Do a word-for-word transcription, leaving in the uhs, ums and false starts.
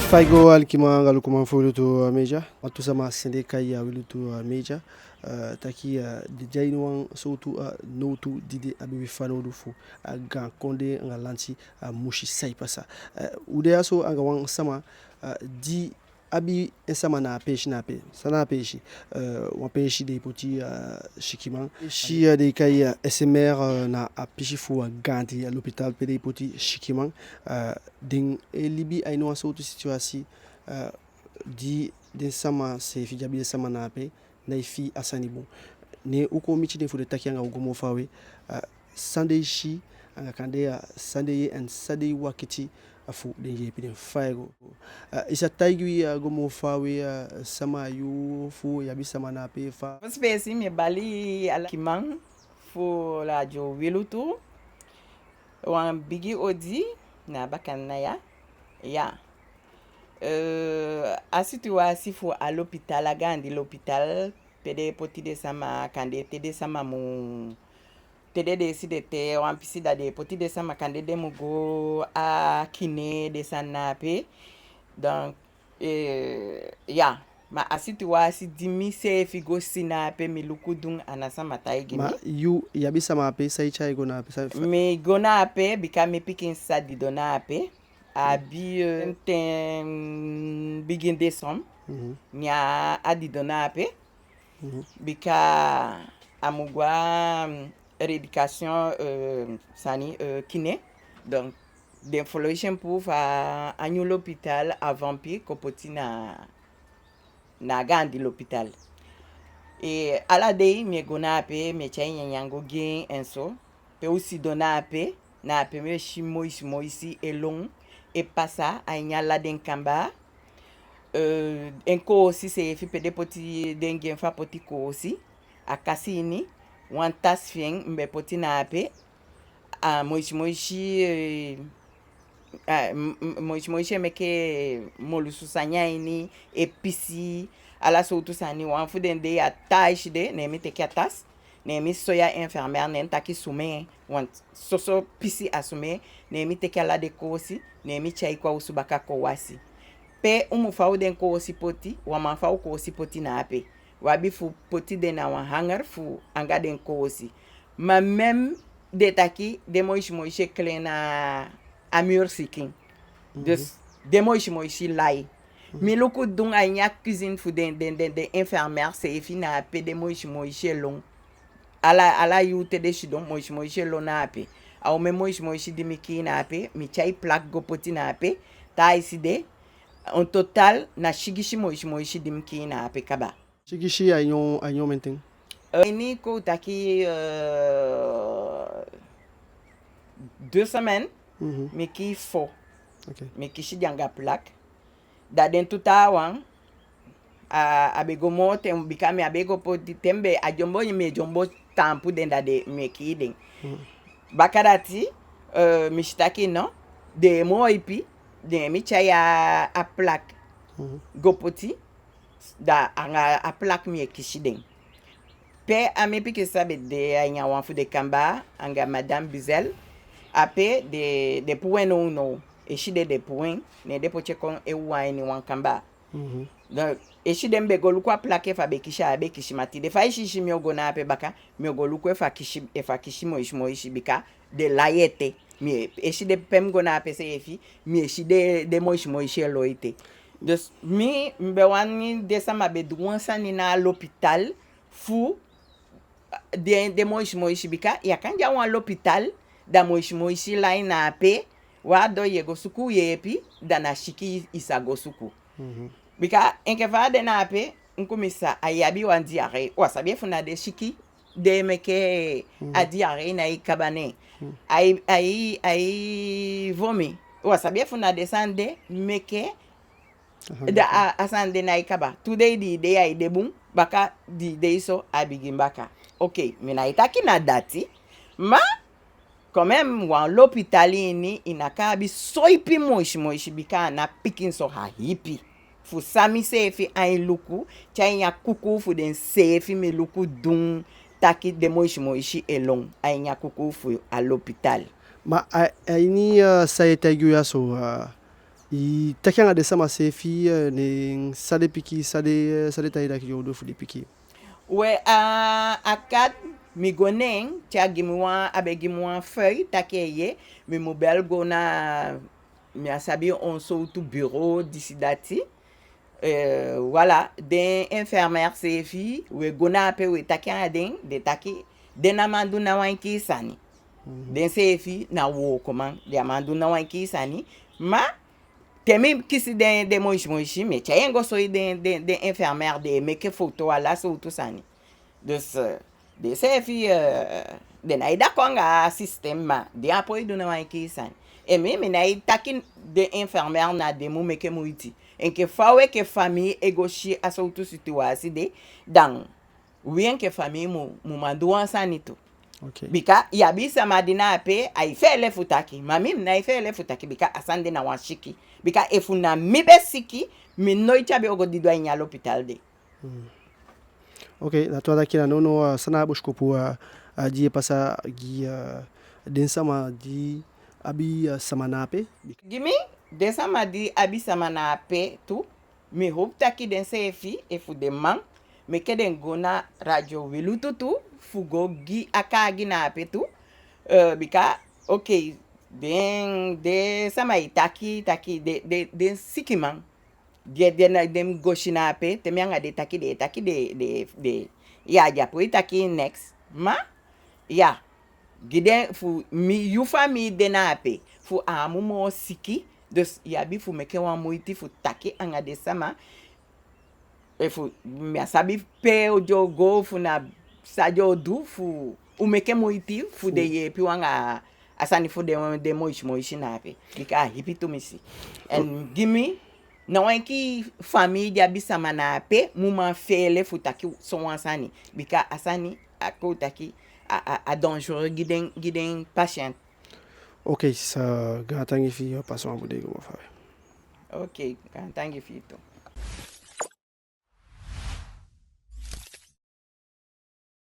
Fa i go, alikiman anga lukuman fu Wi Lutu, eh, Media. Wantu sama sende kai a Wi Lutu, eh, Media, eh, taki, eh, den de a ini wan sowtu, eh, nowtu di den abi wi fanowdu fu, eh, gaan kondee anga lanti, eh, mu si san e pasa. Eh, u de ya so anga wan sama, eh, di abi en sama na a peesi na ape. San na a peesi? Eh, wan peesi den e poti, eh, sikiman. Peesi, eh, den e kai, eh, S M R, eh, na a pisi fu a gaandi, eh, l'hôpital pe den e poti sikiman. Eh, den e libi a ini wan sowtu situwasi, eh, di den sama seefi di abi den sama na ape ná e fii a sani bun. Ne u kon miti den fu den taki anga u go moo fawe, eh, san den e si, anga kande, eh, san den e yee, en san den e wakiti, eh, fu den yeepi den. Fa i go? Eh, i sa taigi wi, eh, go moo fawe, eh, sama a yu, ofu i abi sama na ape, fa? Fosi peesi mi e bali alikiman fu Radio Wi Lutu wan bigi odi na a bakadina ya. Ya. Eh, a situwasi fu a l'hôpital, a gaandi l'hôpital, pe den e poti den sama, kande te den sama mu, te den deesi de te wan pisi, da den e poti den sama, kande den mu go a kiné, den sani na ape. Donc, eh, ya, ma a situwasi di mi seefi go si na ape, mi luku dun, a ná sama taigi mi. Ma yu, i abi sama ape, san i tyai go na ape, san... Mi go na ape bika mi pikin sisa didon na ape. A abi, eh, ten bigin décembre. Mhm. Ne a didon na ape. Mhm. Bika a mu go a, mm, rééducation, eh, sani, eh, kiné. Donc, den foloisi en puu fu a nyun l'hôpital a Vampire kon poti na, na a gaandi l'hôpital. Eh, ala dei mi e go na ape, mi e tyai nyanyan go gi en en so. Pe u sidon na ape, na ape mi e si moisimoisi e lon, e pasa a ini ala den kamba. Eh, en koosi seefi, pe den poti den gi en fu a poti koosi, a kasi ini, wan tasi fi en mi be poti na ape. A moisimoisi, eh, a, m-, m-, moisimoisi e meke molusu sani a ini, e pisi, ala sowtu sani. Wan fu den dei a taa eside, ne mi teke a tasi, ne mi soi a infirmière, ne mi taki sumee, want soso pisi a sumee, ne mi teke ala den koosi, ne mi tyai kon a osu baka kon wasi. Pe u mu fon den koosi poti, u á man fon koosi poti na ape. U abi fu poti den na wan hanger fu anga den koosi. Ma même den taki den moisimoisi e kelen na a mur sikin. Mhm. Dus den moisimoisi lai. Mhm. Mi luku dun a ini a cuisine fu den, den, den, den infirmière seefi, na ape den moisimoisi e lon. Ala, ala yuu te den sidon, moisimoisi e lon na ape. A omen moisimoisi di mi kii na ape, mi tyai plaque go poti na ape, taa eside, en total na sigisi moisimoisi di mi kii na ape kaba. Sigisi a ini, a ini omen ten? Eh, ini kon u taki, eh, deux semaines, mhm, mi kii fo. Ok. Mi kisi den anga plaque. Da den tu taawan, a, a be go moo ten, bika mi á be go poti, te mi be, a dyombo mi e dyombo taampu den, da den mi e kii den. Mhm. Bakadati, eh, mi si taki no, den e moo ipi, ne mi tyai a, a plaque, mhm, go poti, da anga a plaque mi e kisi den. Pe a mi pikin sisa be de a ini a wan fu den kamba anga madame Bizel, ape den, den puu en nownow. Eside den puu en, ne den poti en kon e woon a ini wan kamba. Mhm. Donc, eside mi be go luku a plaque efu a be kisi, a á be kisi, ma tide fa i si, si mi o go na ape baka, mi o go luku efu a kisi, efu a kisi moisimoisi, bika den lai ete. Mi e, eside pe mi go na ape seefi, mi e si den, den moisimoisi e lon ete. Dus mi, mi be wani den sama be du wan sani na a l'hôpital fu den, den moisimoisi, bika ya kan de a wan l'hôpital, da moisimoisi lai na ape, wan doo ye go suku yeepi, da na siki i sa go suku. Mhm. Bika enke fa a de na ape, nku mi sisa, ai abi wan diarrhée. U á sabi efu na den siki de meke, mhm, a diarrhée nái kaba, ne, mhm, ai, ai, ai vomi. U á sabi efu na den sani de meke, aha, da a, a sani de nái kaba. Tu dei, dii dei ai de bun, baka dii dei so a bigin baka. Ok, mi nái taki na dati, ma quand même, wan l'hôpital ini, i ná kan abi so ipi moisimoisi, bika a ná pikinso a ipi. Fu san mi seefi ain luku, te a ini a kuku fu den seefi mi luku dun, taki den moisimoisi e lon a ini a kuku fu a l'hôpital. Ma a, a ini, eh, san ye taigi u ya so, eh, I taki anga den sama seefi, eh, ne san den piki, san den, eh, san den taigi i taki yo du fu den piki? We, a, a kat, mi go ne en, te a gi mi wan, a be gi mi wan feuille, taki eeye, mi mu bel go na, mi á sabi on sowtu bureau, disi dati. Eh, voilà, den infirmière seefi, we go na ape, we taki anga den, den taki, den ná man du ná wan enkii sani. Den seefi na wookoman, den á man du ná wan enkii sani. Ma te mi kisi den, den moisimoisi, mi e tyai en go soi den, den, den infirmière, den e meke foto, ala sowtu sani. Dus, eh, den seefi, eh, den ná e d'accord anga a système, ma den á poi du ná wan enkii sani. En mi, mi ná e taki den infirmière ná den mu meke moiti. Enke fa u enke famii e go si a sowtu situwasi de, dan wi enke famii mu, mu man du wan sani tu. Ok. Bika i abi sama di na ape, ai feele fu taki. Ma mi, mi ná e feele fu taki, bika a sani de na wan siki. Bika efu na mi be siki, mi noiti á be o go didon a ini a l'hôpital de. Ok, na tu a taki na nownow, eh, san na a bosikopu, eh, eh, di e pasa gi, eh, den sama di abi, eh, sama na ape? Gi mi, den sama di abi sama na ape tu, mi howpu taki den seefi, efu den man, meke den go na Radio Wi Lutu tu, fu go gi a kaagi na ape tu, eh, bika, ok, den, den sama e taki, taki, den, den, den sikiman, den, den, den go si na ape, te mi anga den taki, den e taki, den, den, den, ya, den á poi taki neks. Ma, ya, gi den fu mi, yu famii de na ape, fu a á mu moo siki, dus i abi fu meke wan moiti fu taki anga den sama, efu, mi á sabi pe den o go, fu na san den o du, fu u meke moiti fu den yeepi u anga a sani fu den, den moisimoisi na ape. Bika a ipi tumisi. En gi mi, ná wan enkii famii di abi sama na ape mu man feele fu taki sowan sani. Bika a sani, a kon taki, a, a, a dangereux gi den, gi den patient. Ok, sisa, gaantangi fi i, pasa wan bun dei, go moo faawe. Ok, gaantangi fi i tu.